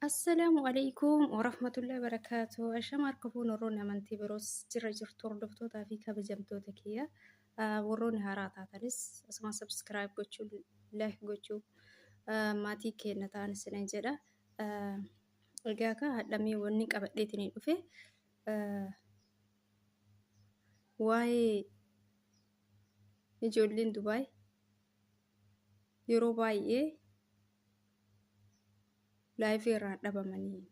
Assalaamu alaikum warahmatullahi wabarakaatu. Ashama harka fuun warroonni amantii biroos jirra jirtu hordoftootaa fi kabajamtoota kiyya. Warroonni haaraa taatanis asuma subscribe gochuu, like gochuu maatii keenya ta'an isinin jedha. Egaa akka hadhamee wanni qabadheetiin dhufe waa'ee ijoolleen Dubaay yeroo baay'ee laayivii irraa dhabamanii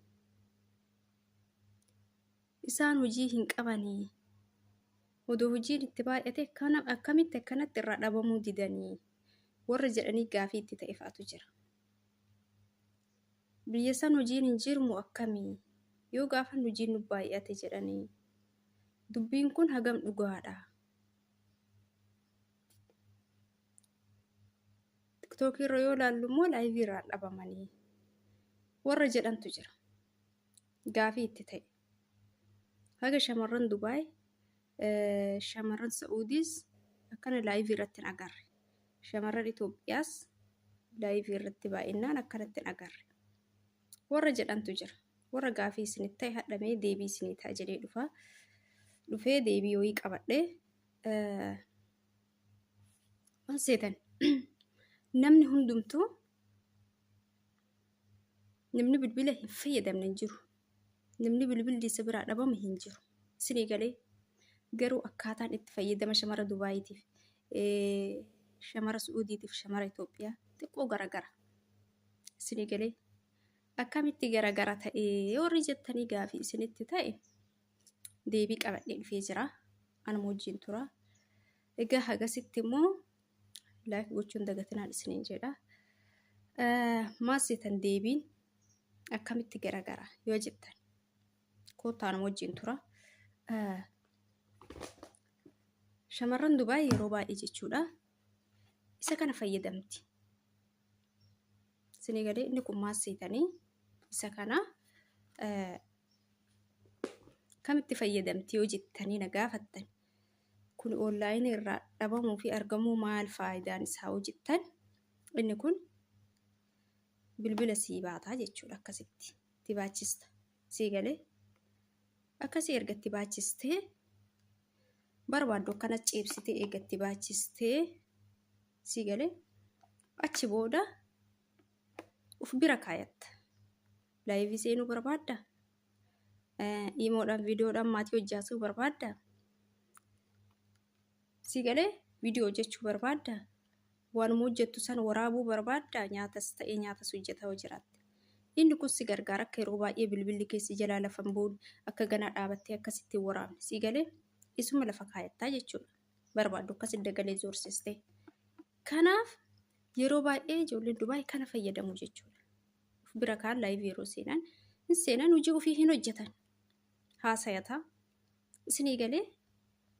isaan hojii hin qabanii odoo hojiin itti baay'ate akkamitti akkanatti irraa dhabamuu didanii warra jedhanii gaafii itti ta'e fa'atu jira. Biyya san hojiin hin jiru akkamii yoo gaafan hojiin nu baay'ate jedhanii dubbiin kun hagam dhugaadha. Tiktookii irra yoo ilaallu immoo laayivii irraa dhabamanii warra jedhantu jira. Gaafii itti ta'e. Haga shamarran Dubaay, shamarran Sa'uudiis akkana laayivii irratti hin agarre. Shamarran Itoophiyaas laayivii irratti baay'inaan akkanatti hin agarre. Warra jedhantu jira. Warra gaafii isinitti ta'e hadhamee deebii isinii ta'a jedhee dhufa. Dhufee deebii wayii qabadhee maal seetan namni hundumtuu namni bilbila hin fayyadamne hin jiru. Namni bilbilli isa biraa dhabame hin jiru. Isinii galee garuu akkaataan itti fayyadama shamara Dubaayiitiif, shamara Su'uudiitiif, shamara Itoophiyaa xiqqoo garagara. Isinii galee akkamitti garagara ta'ee warri jettanii gaafii isinitti ta'e deebii qabadhee dhufee jira. Anuma wajjin tura. Egaa hagasitti immoo laayik gochuun dagatinaan isiniin jedha. Maal seetan deebiin akkamitti garagara yoo jettan koottaa anuma wajjin tura. Shamarran Dubaay yeroo baay'ee jechuudha isa kana fayyadamti. Isinii galee inni kun maal seetanii isa kana kamitti fayyadamti yoo jettanii na gaafattan kun onlaayinii irraa dhabamuu fi argamuu maal faayidaan isaa yoo jettan inni kun bilbila sii baataa jechuudha akkasitti itti baachista sii galee akkasii erga itti baachistee barbaaddu akkana ciibsitee eega itti baachistee sii galee achi booda uf bira kaayatta. Laayivii seenuu barbaadda? Imoodhaan viidiyoodhaan maatii hojjaasuu barbaadda? Sii galee viidiyoo hojjechuu barbaadda? Waanuma hojjettu san waraabuu barbaadda? Nyaatas ta'ee nyaatas hojjetaa yoo jiraatte. Inni kun si gargaara akka yeroo baay'ee bilbilli keessi jalaa lafa hin buune akka ganaa dhaabattee akkasitti hin waraabne. Sii galee isuma lafa kaayattaa jechuudha. Barbaaddu akkasitti dagalee zoorsistee. Kanaaf yeroo baay'ee ijoolleen Dubaay kana fayyadamu jechuudha. Of bira kaan laayivii yeroo seenan hin seenan hojii ofii hin hojjetan. Haasayataa isinii galee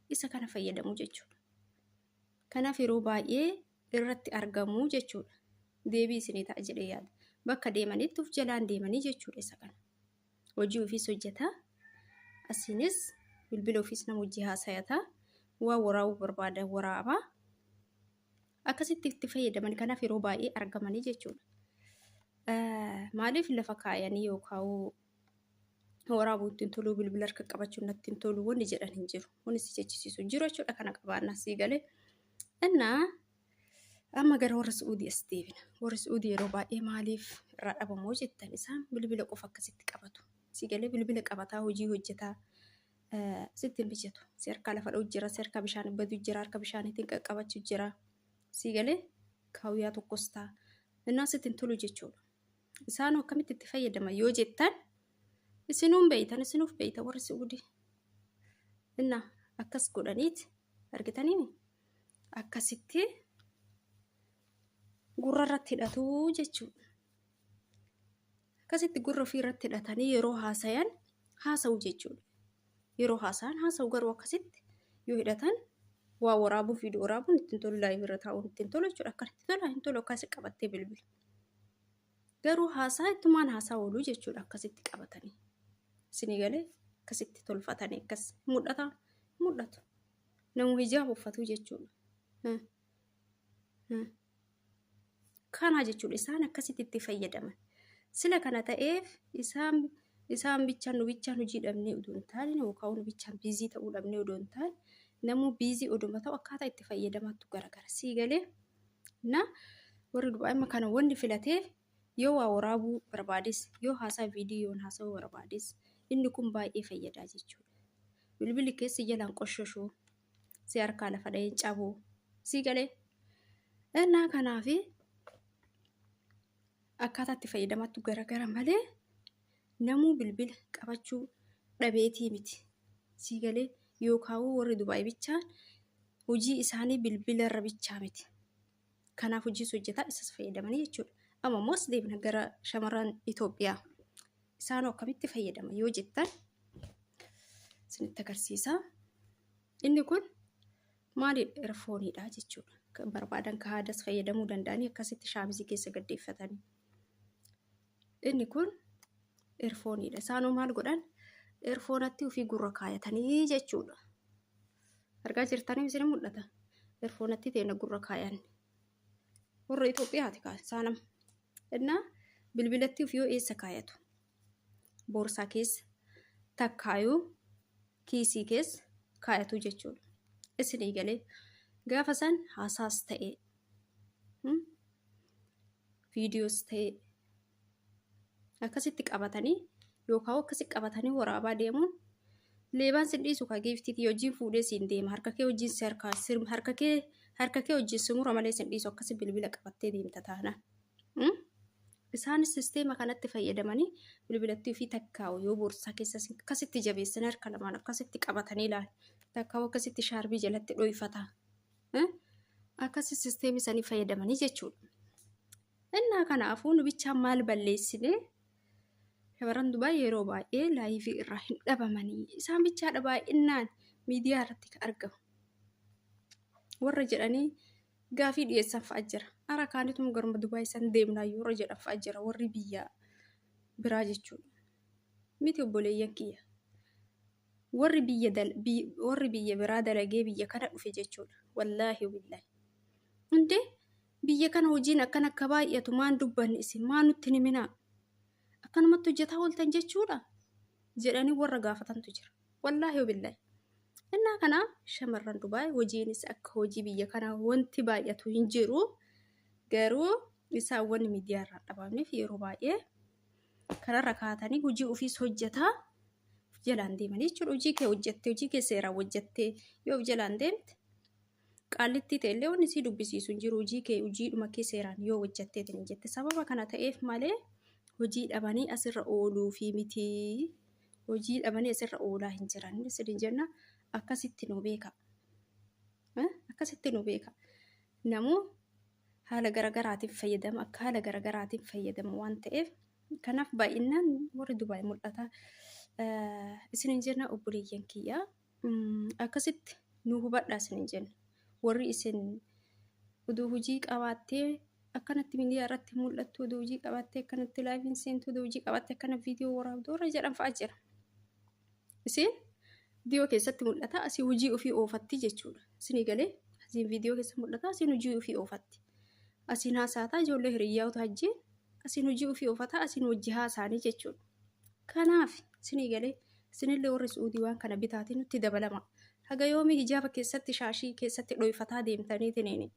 isa kana fayyadamu jechuudha. Kanaaf yeroo baay'ee irratti argamu jechuudha. Deebii isinii ta'a jedhee yaada. Bakka deemanitti of jalaan deemanii jechuudha isa kana. Hojii ofiis hojjetaa. Asiinis bilbila ofiis nama hojii haasayataa. Waan waraabuu barbaadan waraabaa. Akkasitti itti fayyadaman kanaaf yeroo baay'ee argamanii jechuudha. Maaliif lafa kaayanii yookaan waraabuu ittiin toluu bilbila harka qabachuun natti hin tolu wanni jedhan hin jiru. Wanni si jechisiisu hin jiru jechuudha kana qabaannaa sii galee. Innaa amma gara warra Su'uudii as deebina. Warri Su'uudii yeroo baay'ee maaliif irraa dhabamoo jettan isaan bilbila qofa akkasitti qabatu. Sii galee bilbila qabataa hojii hojjetaa sitti hin mijatu. Si harkaa lafa dha'u jira, si harkaa bishaan badu jira, harka bishaaniitiin qaqqabachuu jira. Sii galee kaawwiyaa tokkos ta'a. Innaa sitti hin tolu jechuudha. Isaanoo akkamitti itti fayyadaman yoo jettan isinuun beeytan isinuuf beeyta warri Su'uudii. Innaa akkas godhaniiti argitaniimi akkasitti gurra irratti hidhatu jechuudha. Akkasitti gurra ofii irratti hidhatanii yeroo haasayan haasa'u jechuudha. Yeroo haasa'an haasa'u garuu akkasitti yoo hidhatan waa waraabuu viidiyoo waraabuun ittiin tolu laayivii irra taa'uun ittiin tolu jechuudha. Akkanatti tola hin tolu akkasi qabattee bilbila. Garuu haasaa ittumaan haasaa ooluu jechuudha akkasitti qabatanii. Isinii galee akkasitti tolfatanii akkas mul'ata mul'atu. Namu hijaaba uffatuu jechuudha. Kanaa jechuudha isaan akkasitti itti fayyadaman. Sila kana ta'eef isaan isaan bichaan nu bichaan hojii dhabnee odoo hin taane yookaan nu bichaan biizii ta'uu dhabnee odoo hin taane namuu biizii oduma ta'u akkaataa itti fayyadamaattu garagara. Sii galee na warri Dubaay amma kana wanni filateef yoo waa waraabuu barbaades yoo haasaa viidiyoon haasa'uu barbaades inni kun baay'ee fayyadaa jechuudha. Bilbilli keessi jalaan qoshoshu si harkaa lafa dha'ee cabu sii galee. Innaa kanaafi akkaataa itti fayyadamattu garagara malee namuu bilbila qabachuu dhabeetii miti. Sii galee yookaan warri Dubaay bichaan hojii isaanii bilbila irra bichaa miti. Kanaaf hojiis hojjetaa isas fayyadamanii jechuudha. Amma immoo as deebina gara shamarran Itoophiyaa. Isaanoo akkamitti fayyadama yoo jettan isinitti agarsiisa. Inni kun maalidha? Erfooniidha jechuudha. Kan barbaadan ka haadas fayyadamuu danda'anii akkasitti shaamizii keessa gaddeeffatanii. Inni kun erfooniidha. Isaanoo maal godhan? Erfoonatti ofii gurra kaayatanii jechuudha. Argaa jirtanii isin mul'ata. Erfoonatti teena gurra kaayan. Warra Itoophiyaati kaa isaanam. Innaa bilbilatti ofii yoo eessa kaayatu? Boorsaa keessa takkaayuu kiisii keessa kaayatu jechuudha. Isinii galee gaafa san haasaas ta'e viidiyoos ta'e akkasitti qabatanii yookaan akkasi qabatanii waraabaa deemuun leebaan sin dhiisu kaa giiftiitii hojiin fuudhee siin deema harka kee hojiin si harkaa harka kee hojiin si mura malee sin dhiisu akkasi bilbila qabattee deemta taanaan. Isaanis sisteema kanatti fayyadamanii bilbilattii ofii takkaa'u yoo boorsaa keessa akkasitti jabeessanii harka lamaan akkasitti qabatanii ilaali. Takkaa'u akkasitti shaarbii jalatti dhoyfata. Akkasi sisteemii sanii fayyadamanii jechuudha. Innaa kanaafuu nu bichaan maal balleessine shamarran Dubaay yeroo baay'ee laayivii irraa hin dhabamanii isaan bichaadha baay'inaan miidiyaa irratti kan argamu. Warra jedhanii gaafii dhiyeessan fa'a jira. Ara kaanituma garuma Dubaay san deemnaa warra jedhan fa'a jira warri biyya biraa jechuudha. Miti obboleeyyan kiyya. Warri biyya warri biyya biraa dalagee biyya kana dhufe jechuudha. Wallaahi billaahi. Hundee biyya kana hojiin akkan akka baay'atu maan dubbanne isin maa nutti hin himinaa? Akkanumatti hojjetaa ooltan jechuudha jedhanii warra gaafatantu jira. Wallaahi billaahi. Innaa kana shamarran Dubaay hojiinis akka hojii biyya kanaa wanti baay'atu hin jiru. Garuu isaan wanni miidiyaa irraa dhabamneef yeroo baay'ee kanarra kaatanii hojii ofiis hojjetaa of jalaan deemanii jechuudha. Hojii kee hojjettee hojii kee seeraan hojjettee yoo of jalaan deemte qaallittii ta'e illee wanni sii dubbisiisu hin jiru. Hojii kee hojiidhuma kee seeraan yoo hojjetteetiin hin jette sababa kana ta'eef malee hojii dhabanii asirra ooluu fi mitii. Hojii dhabanii asirra oolaa hin jiran isin jenna akkasitti nu beeka. Akkasitti nu beeka. Namuu haala garagaraatiin fayyadama akka haala garagaraatiin fayyadama waan ta'eef kanaaf baay'inaan warri Dubaay mul'ata. Isin jenna obboleeyyan kiyya akkasitti nu hubadhaa isin jenna. Warri isin oduu hojii qabaattee akkanatti miidiyaa irratti mul'attu oduu hojii qabaattee akkanatti laayiviin seentu oduu hojii qabaattee akkana viidiyoo waraabdu warra jedhan fa'a jira. Isin viidiyoo keessatti mul'ata asii hojii ofii oofatti jechuudha. Isinii galee asiin viidiyoo keessa mul'ata asiin hojii ofii oofatti. Asiin haasaataa ijoollee hiriyyaa wajjin asiin hojii ofii oofataa asiin hojii haasaanii jechuudha. Kanaaf isinii galee isinillee warri Su'uudii waan kana bitaatii nutti dabalama. Haga yoomii hijaaba keessatti shaashii keessatti dhoyfataa deemtaniitiniin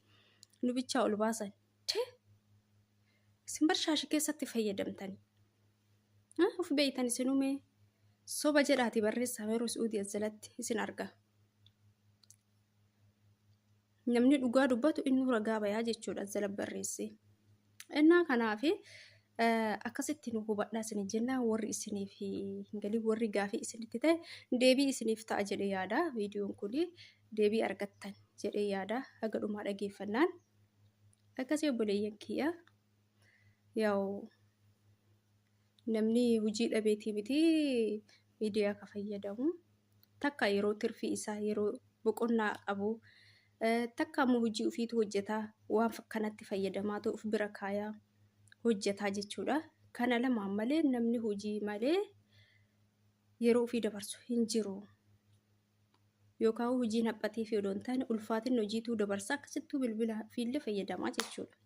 nu bichaa ol baasan. Isin bar shaashii keessatti fayyadamtanii. Of beeytan isinumee soba jedhaati barreessaa yeroo Su'uudii as jalatti isin arga. Namni dhugaa dubbatu inni ragaa bayaa jechuudha as jala barreessee. Innaa kanaaf akkasitti nu hubadhaa isin jenna warri isiniif hin galin warri gaafii isinitti ta'e deebii isiniif ta'a jedhee yaada. Viidiyoon kun deebii argattan jedhee yaada haga dhumaa dhageeffannaan. Akkasii obboleeyyan kiyya. Yaa'u namni hojii dhabeetii miti miidiyaa ka fayyadamu. Takka yeroo tirfii isaa yeroo boqonnaa qabu takka immoo hojii ofiitu hojjetaa waan kanatti fayyadamaatu of bira kaayaa hojjetaa jechuudha. Kana lamaan malee namni hojii malee yeroo ofii dabarsu hin jiru. Yookaan hojiin haphatee fi odoo hin taane ulfaatinni hojiituu dabarsa akkasittuu bilbila ofiillee fayyadamaa jechuudha.